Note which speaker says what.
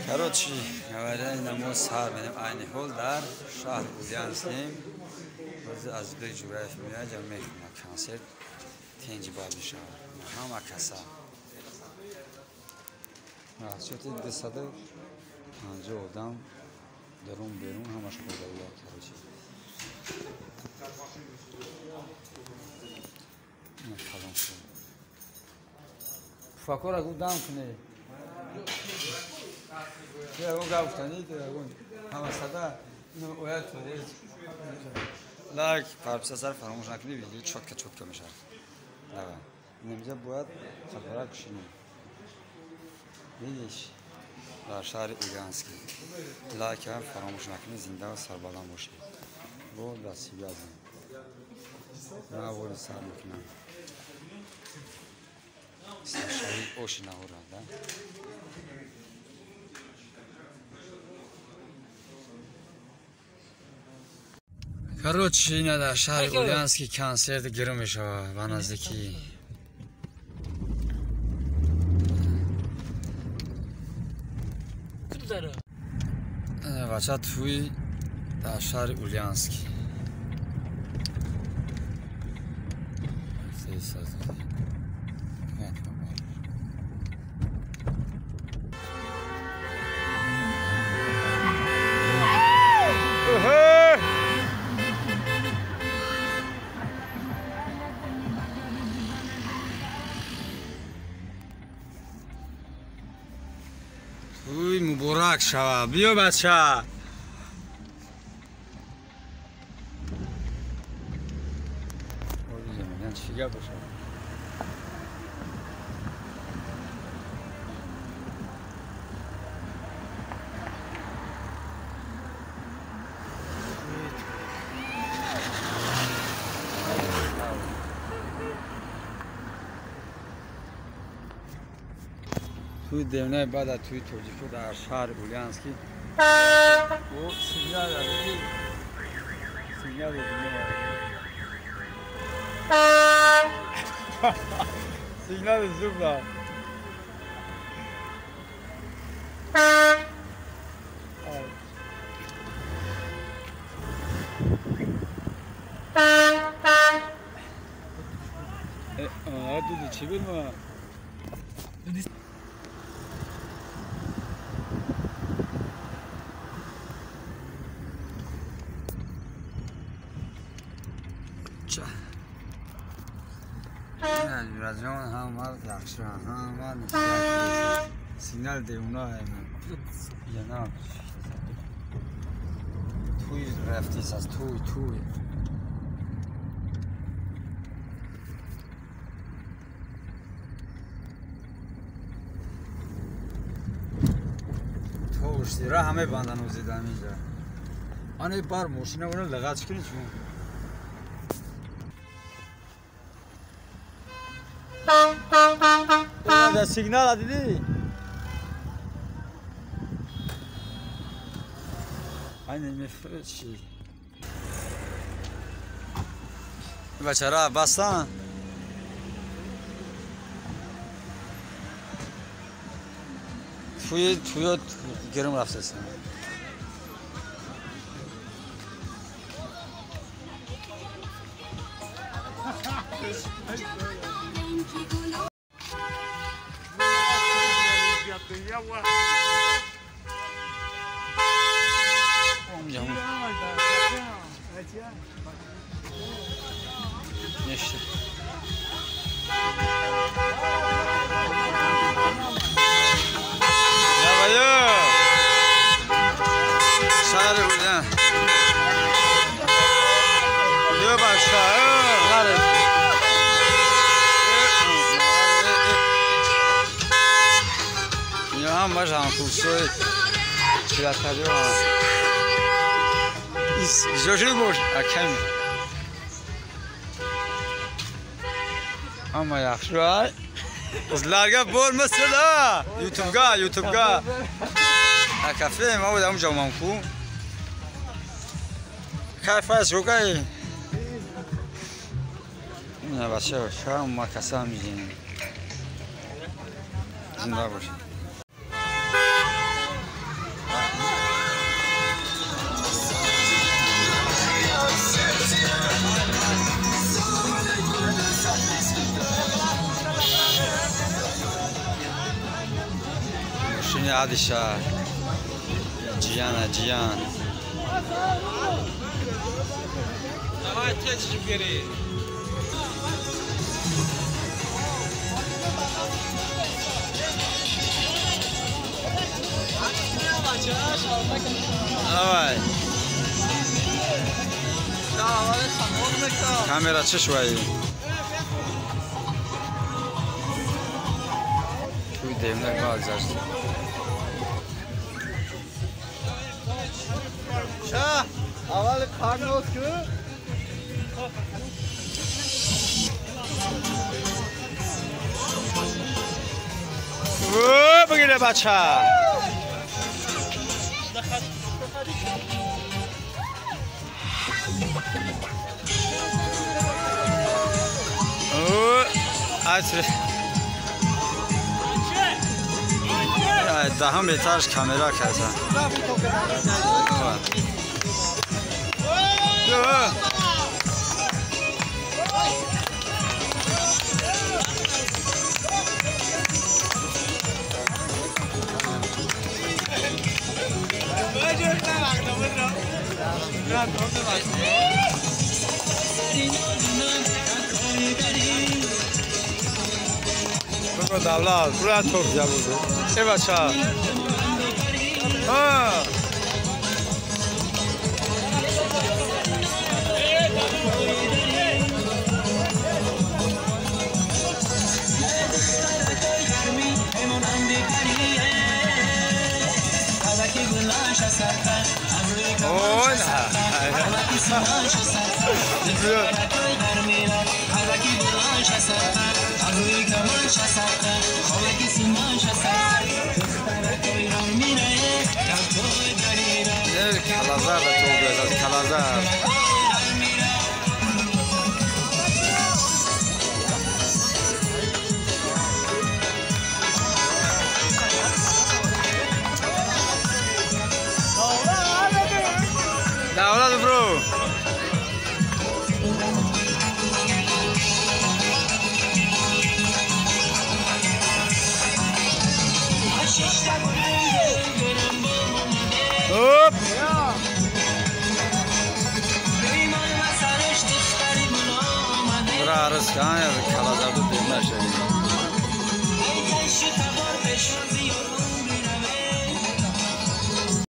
Speaker 1: Короче говоря, ина мо сар менем айни ҳол дар шаҳри Ульянским. Аз Бек Ҷураев меояд, ҷа мехонад консерт, тинҷи бад мешавад. Ҳама каса. Расчёти 250 одам дарун берун ҳамаш хӯрда, короче. Ина калон шуд. Пуфакора гуфт дам кунед. Ягон гап гуфтанӣ, ягон ҳама сада ояд. Лайк, подписаться фаромӯш накунӣ, видео чётко чётко мешавад. Давай. Инамҷа бояд хатара кушинем. Видишь? Дар шаҳри Ульянский. Лайк фаромӯш накунӣ, зинда ва сарбаланд бошед. Бо дастсибязем. Навори сар мекунам. Саршави оши наҳора, да? Короче, ина дар шаҳри Ульянский консерт гирм мешавад ба наздикӣ. Бача тӯй дар шаҳри Ульянский. Туй муборак шава. Биё бача. Чӣ гап бошад? Туй девнаи баъд аз туи тоҷико дар шаҳри Ульянский. О, сигнал дадӣ. Сигнал дадӣ. Сигнали зуб дад. Дуди чӣ буд ма? Ҷон ҳама яхши, ҳама сигнал девона. Яна туй рафтис аз туй туй. Товушти ра ҳама бандан озида инҷа. Ане бар мошина ура лағат кунӣ чун. Сигнал дидӣ? Айне мефречи. Бачара бастан. Туи туё гирм рафтаст. Ҳама яхши ай. Qizlarga bo'lmasa-da, YouTube'ga, YouTube'ga. Kafe ма будам ҷомам ку. Кайф аст рукай. Ина бача, ҳама каса мизинем. Зинда бошед. Мошини Адиша. Ҷияна, ҷиян.
Speaker 2: Давай, тез бери.
Speaker 1: Давай. Камера чӣ шуваи? Туй девнак баъзашт.
Speaker 2: Шах, аввал қарноз ку.
Speaker 1: О, бигире бача. Даҳам этаж камера карда. Бро давлат, бро топ ҷабуду. Э бача. Ҳа. Ой, Калазар да то калазар. Давлат бро. Оп! Бра арыз кан, калазарду демнашади.